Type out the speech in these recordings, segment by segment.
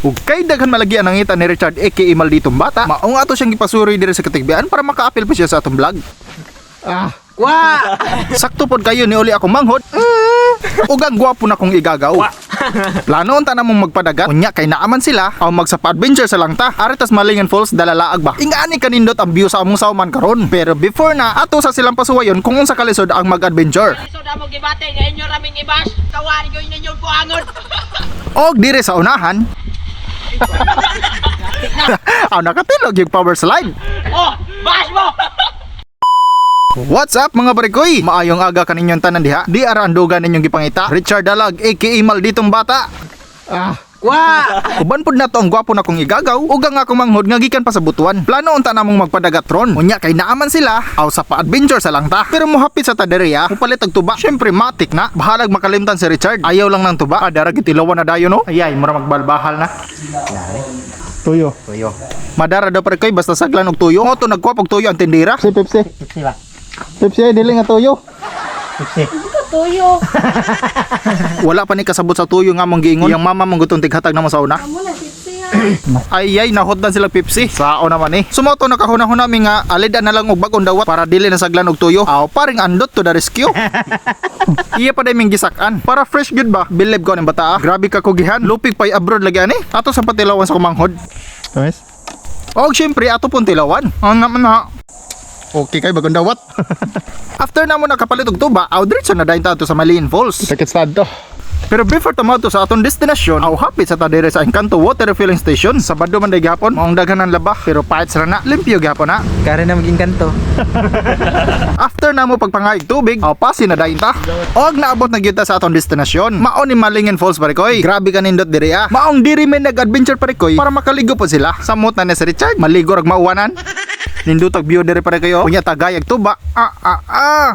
Ug kay daghan malagi ang nangita ni Richard aka Malditong Bata, maong ato siyang gipasuroy diri sa Katigbian para makaapil pa siya sa atong vlog. Ah. Wa! Sakto pod kayo ni uli akong manghod. Ug ang gwapo na kong igagaw. Plano unta namong magpadagat. Unya kay naaman sila aw magsapa-adventure sa langta. Aritas Malingan Falls dalalaag ba. Ingani kanindot ang view sa among sauman karon. Pero before na ato sa silang pasuwayon kung unsa kalisod ang mag-adventure. So damo gibate nga inyo raming ibas. Tawari ko ninyo buangon. Og dire sa unahan. Aw nakatilog yung power slide. Oh, bash mo. What's up mga barikoy? Maayong aga kaninyong tanan diha. Di ara ang duga ninyong gipangita. Richard Dalag aka Malditong Bata. Ah. Wa! Uban pud nato ang gwapo na kong igagaw ug ang akong manghod nga gikan pa sa Butuan. Plano unta namong magpadagat ron. Unya kay naaman sila aw sa pa-adventure sa langta. Pero mohapit sa taderia, mupalit og tuba. Syempre matik na. Bahalag makalimtan si Richard. Ayaw lang ng tuba. Ah, dara gitilawan na dayon no. Ayay, mura magbalbahal na. Tuyo. Tuyo. Madara daw pre koy basta saglan og tuyo. Mo to nagkuha og tuyo ang tindera. Si Pepsi. Pepsi ba? Pepsi ay dili nga tuyo. Pepsi. Tuyo. Wala pa ni kasabot sa tuyo nga mong giingon. Iyang mama mong gutong tighatag na mo sa una. Amo na sipsi ha. Ay ay nahotdan sila Pepsi. Sao naman eh. Sumoto nakahuna-huna mi nga alida na lang og bag-ong dawat para dili na saglan og tuyo. Aw paring andot to the rescue. Iya pa ming gisakan. Para fresh gyud ba? Bilib ko ning bata. Ah. Grabe ka kugihan. Lupig pay abroad lagi ani. Ato sa patilawan sa kumanghod. Tamis? Og syempre ato pong tilawan. Ano naman ha? Okay kay bagong dawat. After na mo nakapalit og tuba, aw diretso na dayon ta ato sa Malian Falls. Sakit sa to. Pero before tumato sa atong destinasyon, aw hapit sa tadere sa Encanto Water Refilling Station. Sabado man day gihapon, maong daghan ng laba, pero pahit sila na, limpyo gihapon na. Kare na maging kanto. After na mo pagpangayog tubig, aw pasi na dayon ta. Og naabot na gyud ta sa atong destinasyon. Mao ni Malingin Falls parikoy. Grabe ka nindot diri ah. Maong diri may nag-adventure parikoy para makaligo po sila. Samot na ni si Richard, maligo rag mauwanan. Nindutag view diri pare kayo. Unya tagayag tuba. Ah ah ah.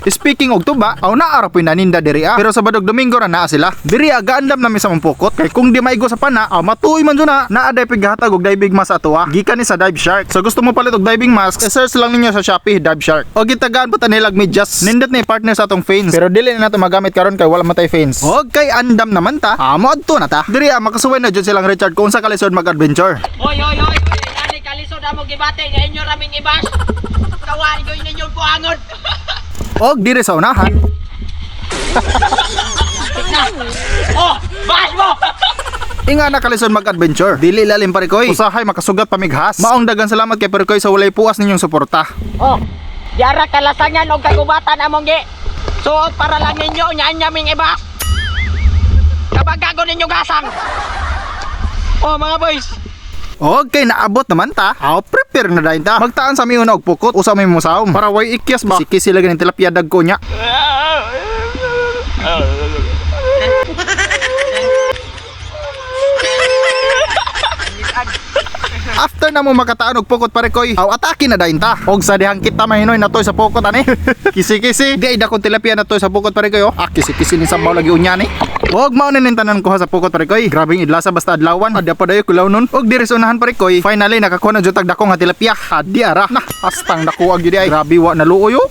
Speaking og tuba, aw naara po'y naninda diri ah. Pero sa Badog Domingo ra naa sila. Diri ah, gaandam nami sa mampukot kay kung di maigo sa pana, aw matuoy man jud na. Naa day pighatag og diving mask ato ah. Gikan ni sa Dive Shark. So gusto mo palit og diving mask, i-search lang ninyo sa Shopee Dive Shark. O gitagaan pa ta nilag medyas. Nindot ni partner sa atong fins. Pero dili na nato magamit karon kay wala man tay fins. Og kay andam naman ta. Amo adto na ta. Diri ah, makasuway na jud silang Richard kung sa kalisod mag-adventure. Oy oy oy. Ani kalisod amo gibate nga inyo raming ibas. Tawari ko ninyo buangon. Og diri sa unahan, Oh, bash mo. Inga na kalisod mag-adventure. Dili lalim parikoy. Usahay makasugat pamighas. Maong dagan salamat kay Parikoy sa walay puas ninyong suporta. Oh, yara kalasangan og kagubatan among gi. Suot para lang ninyo nya nya ming ibas. Kabagago ninyo gasang. Oh mga boys, Okay, naabot naman ta. Aw, prepare na dayon ta. Magtaan sa miuna og pukot, usa may musawom. Para way ikyas ba? Siki sila ganing tilapia dagko niya. After na mo makataan og pukot parekoy, aw atake na dayon ta. Og sa dihang kita mahinoy natoy sa pukot ani. Kisi-kisi, di ay dakong tilapia natoy sa pukot parekoy oh. Ah, kisi-kisi ni sabaw lagi unya ni. Og mao ni ning tanan kuha sa pukot parekoy. Grabing idlasa basta adlawan. Adya pa dayo kulaw nun. Og diri sa unahan parekoy, finally nakakuha na jud tag dako nga tilapia. Adi ara. Nah, astang dako gyud ay. Grabe wa naluoy oh.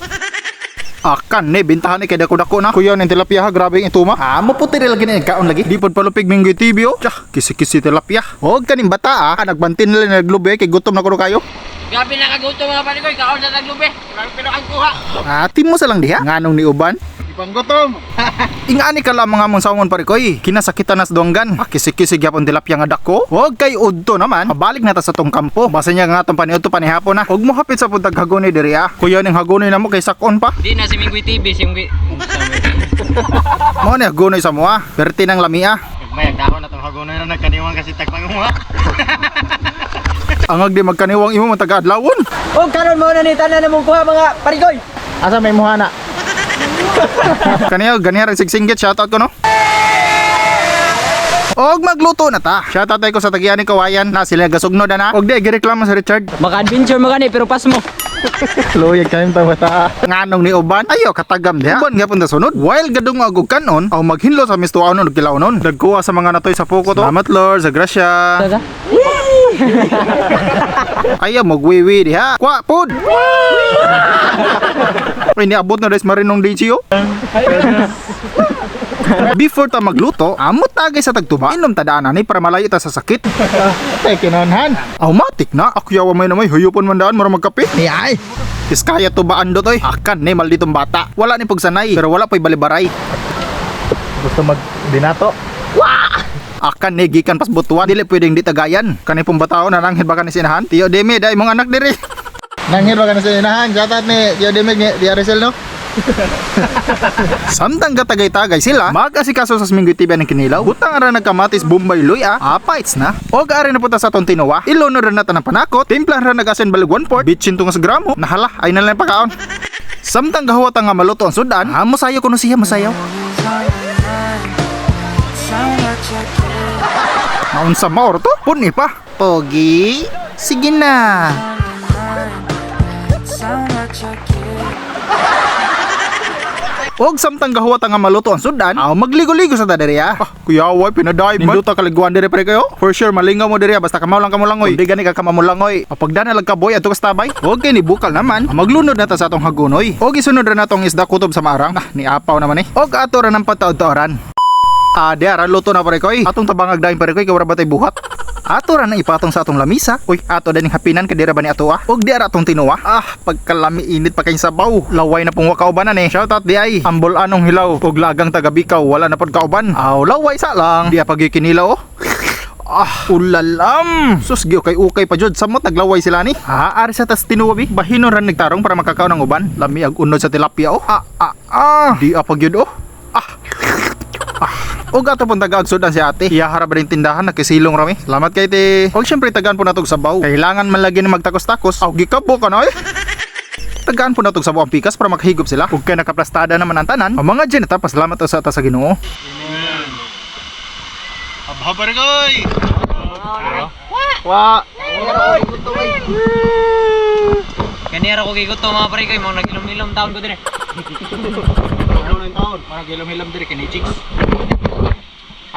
Akan ni bintahan ni kay dako-dako na. Kuya ning tilapia ha, grabe ang ituma. Ah, mo puti rin lagi ni kaon lagi. Di pod palupig Minggoy TV oh. Tiyah, kisi-kisi tilapia. Og kaning bata ah, nagbantin nila naglubi kay gutom na kuno kayo. Grabe na kagutom mga panikoy, kaon sa taglubi. Grabe pero ang kuha. Ah, timo sa lang diha. Nganong ni uban? Ipanggutom. Ingani ka lang mga mong sawon parikoy. Kinasakitan nas donggan. Ah, kisi-kisi gyapon tilapia nga dako. Huwag kay udto naman. Mabalik na ta sa tong kampo. Basta niya nga atong paniudto panihapon na. Huwag mo hapit sa puntag haguni diri ah. Kuya ning haguni na mo kay sakon pa. Di na si Minggoy TV, si Minggoy. Mo ni hagunoy sa moa. Perti ng lamia. May dahon na tong hagonoy na nagkaniwang kasi tagpanguha. Angag di magkaniwang imo man taga adlawon. Og karon mo na ni tanan na mong kuha mga panikoy. Asa may muha na? Kaniya ganiya rin sigsinggit shoutout ko no. Og magluto na ta. Shoutout tayo ko sa tagian ni Kawayan na sila gasugno na na. Og di gireklamo si Richard. Maka-adventure mo gani pero pas mo. Luyag kayong tawa ta. Nganong ni uban ayo katagam diha. Uban gyapon ta sunod. While gadung og kanon aw maghinlo sa mistuanon og kilawnon. Dagkuha sa mga natoy sa puko to. Salamat Lord sa grasya. Ayaw magwiwi diha. Kwa pod. Ay niabot na des marinong DJ oh. Before ta magluto, amot tagay sa tagtuba. Inom ta daan ani para malayo ta sa sakit. Tay kinonhan. Automatic na. Akyawa may namay huyupon man daan mura magkape. Ay. Iskaya tubaan do toy. Akan ni malditong bata. Wala ni pugsanay pero wala pa'y balibaray. Gusto mag binato. Akan ni gikan pas butuan dili pwedeng di tagayan. Kani pong bataon na nanghid ba kani sinahan? Tiyo Demi dai mong anak diri. Nanghir ba ka na sa inahan? Shoutout ni Tio Demig ni Tia Rizal no? Samtang gatagay-tagay sila, mag-asikaso sa Minggoy TV ng kinilaw. Butang ara nagkamatis Bombay luya, apaits na. Og ari na punta sa atong tinuwa, ilunod ra nata ng panakot, timpla ra nagasin balig 1/4, bitsin tungas gramo, nahala ay na lang pagkaon. Samtang gahuwat nga maluto ang sudan, amo sayo kuno siya masayaw. Naunsa maor to? Puni pa. Pogi, sige na. Og samtang gahuwat nga maluto ang sudan, aw magligo-ligo sa ta diri ah. Ah, kuya way pinadive man. Ninduta kaliguan diri pre kayo. For sure malingaw mo diri ah, basta kamaw lang kamulangoy. Hindi gani ka kamamulangoy. Pagdana lang ka boy adto ka tabay. Og kay ni bukal naman, maglunod na ta sa atong hagunoy. Og isunod ra natong isda kutob sa maarang. Ah, ni apaw naman eh. Og ato ra ng pataod-taoran. Ah, di ara luto na pare koy. Atong tabangag dayon pare koy kay wala ba tay buhat. Ato ra na ipatong sa atong lamisa. Uy, ato daning hapinan kay dira ba ni ato ah. Og di ara atong tinuwa. Ah, pagkalami init pa kay sabaw. Laway na pong wakaubanan eh. Shout out di ay. Ambol anong hilaw og lagang taga Bikaw wala na pod kauban. Aw, laway sa lang. Di pagikinilaw oh. Ah, ulalam. Sus giyo kay ukay pa jud samot naglaway sila ni. Ah, ari sa tas tinuwa bi. Bahinon ra nagtarong para makakaon ang uban. Lami ag unod sa tilapia oh. Ah, ah, ah. Di pa gyud oh. Ah. Og ato pong tagaag sudan si ate. Iyahara ba rin tindahan nakisilong rami. Salamat kay te. Og syempre tagaan po natog sabaw. Kailangan man lagi na magtakos-takos. Aw gikabo ka na eh. Tagaan po natog sabaw ang pikas para makahigop sila. Ug kay nakaplastada naman ang tanan. Ang mga dyan ta pasalamat sa ta sa Ginoo. Habhabar koy. Wa. Ganira ko giguto mga pre kay mo nagilom-ilom taon ko dire. Mga diri kini chicks.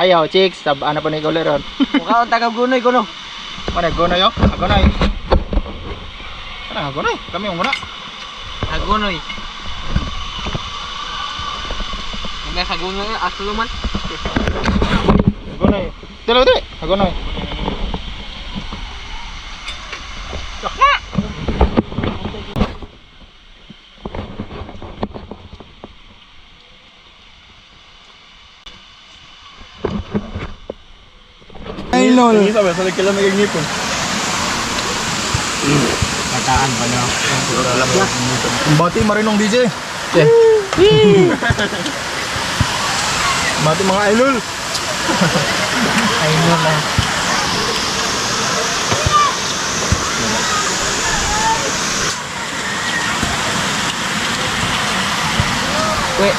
Ayaw, chicks. Sab ano pa ni ikaw leron? Mukaon tagag gunoy kuno. Mana gonoy yo? Agonoy. Ana agonoy. Kami muna. Hagunoy. Mga sa gunoy aslo man. Agonoy. Dili dili. Agonoy. Ay, lol. Bati marinong DJ. Bati mga idol. Ay, lol. Ah. We.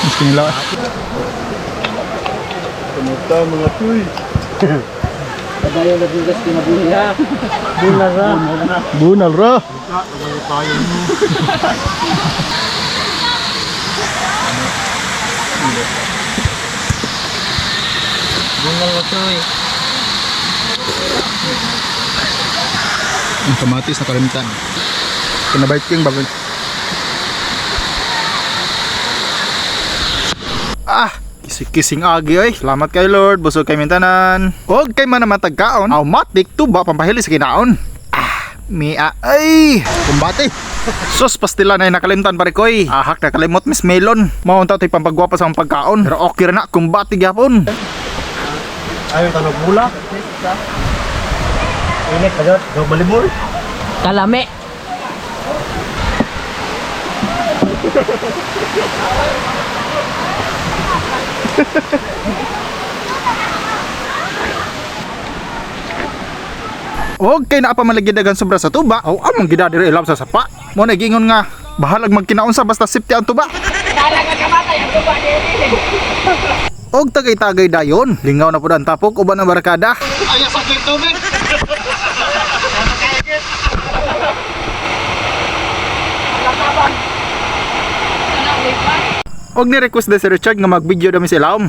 Mas kinilaw. Kumusta mga tuy? Padayon na bugas kinabuhi ha. Bunal ra. Bunal ra. Bunal na tuy. Ang kamatis na kalimtan. Kinabait king bagay. Ah, kising-kising agi oy. Salamat kay Lord, busog kay mintanan. Og kay man naman tagkaon, automatic tuba pampahili sa kinaon. Ah, mia ay. Kumbate. Sus, pastila na nakalimtan pare koy. Ahak nakalimot Miss Melon. Maunta to'y pampagwapa sa among pagkaon. Pero okay ra na, kumbate gyapon. Ayaw tanog mula. Init pa jud. Go balibol. Kalame. Og kay naa pa man lagi dagan sobra sa tuba, aw among gida diri ilab sa sapa. Mo na giingon nga bahalag magkinaon sa basta safety ang tuba. Talaga kamatay ang tuba diri. Og tagay-tagay dayon, lingaw na pud ang tapok uban ang barkada. Ayaw sa tubig. Og ni request din si Richard nga mag-video dami sa ilawom.